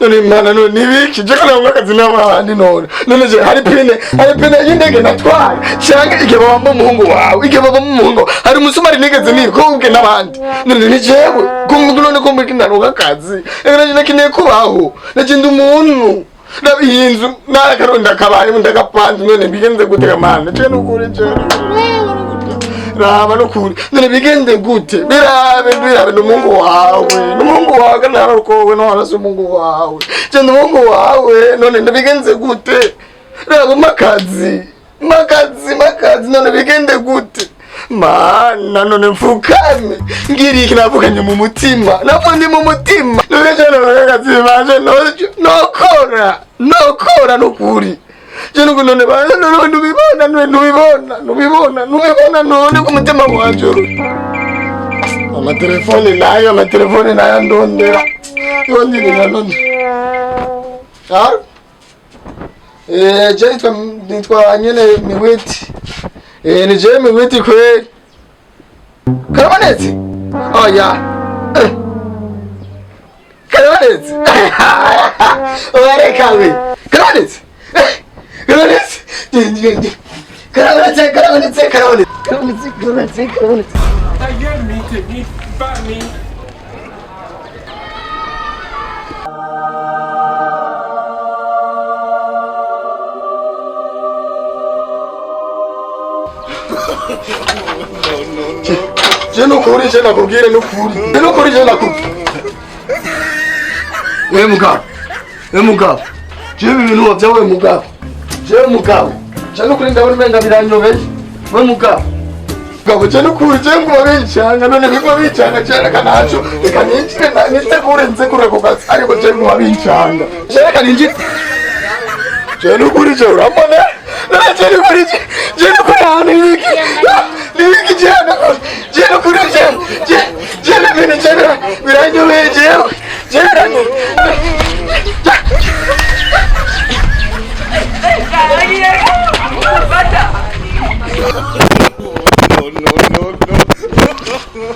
None mana, none nibiki je kana akazi n'abandi? None je hari pine y'indege natwaye, canke igihe babamba umuhungu wawe, igihe babamba umuhungu hari umusumari nigeze niko ubwe n'abandi? None ni jewe ko none ko mbiki ndaronka akazi? Ego, naje nakeneye kubaho, naje ndi umuntu. Iyi nzu narakaronda kabayemo, ndagapanze. None bigenze gute mana? Je nukuri, je raba nukuri, none bigende gute? Birabe, birabe, n'umuhungu wawe, n'umuhungu wawe nararukowe. None si umuhungu wawe? Je n'umuhungu wawe. None ndabigenze gute? Raba, makazi, makazi, makazi. None bigende gute mana? None mfukame ngira iki? Navuganye mu mutima, navwo ndi mu mutima. None je none akazi baje nokora, nokora nukuri. Je nuko none bana, none ntubibona, none ntubibona, ntubibona, ntubibona. None ku mutima wanje amatelefone nayo, amatelefone nayo ndondera yondirira none. Ah, je nitwa nyene Miwiti. Ni je Miwiti kweli. Karabonetse? Oya. Karabonetse? Oya, we. Karabonetse? Karabonetse? Karabonetse, karabonetse, karabonetse. Karabonetse, karabonetse, karabonetse. Ayé mi, tèmi bá mi. Je nukuri, je nakubwire nukuri. Je nukuri, je nakubwire. We mugabo. We mugabo. Je ibintu wavyawe mugabo. Je mugabo. Je nukuri ndabona umenga biranyobeye. We mugabo. Mugabo, je nukuri, je nguma bincanga. None biguma bincanga, je reka naco. Reka ninjire nitegure nze kure ku kazi, ariko je nguma bincanga. Je reka ninjire. Je nukuri, je urambona. None je nukuri, je nukuri ahantu ibiki. Nibiki? Je nukuri, je nukuri, je ibintu je biranyobeye jewe. Je biranyobeye. No, no, no, no.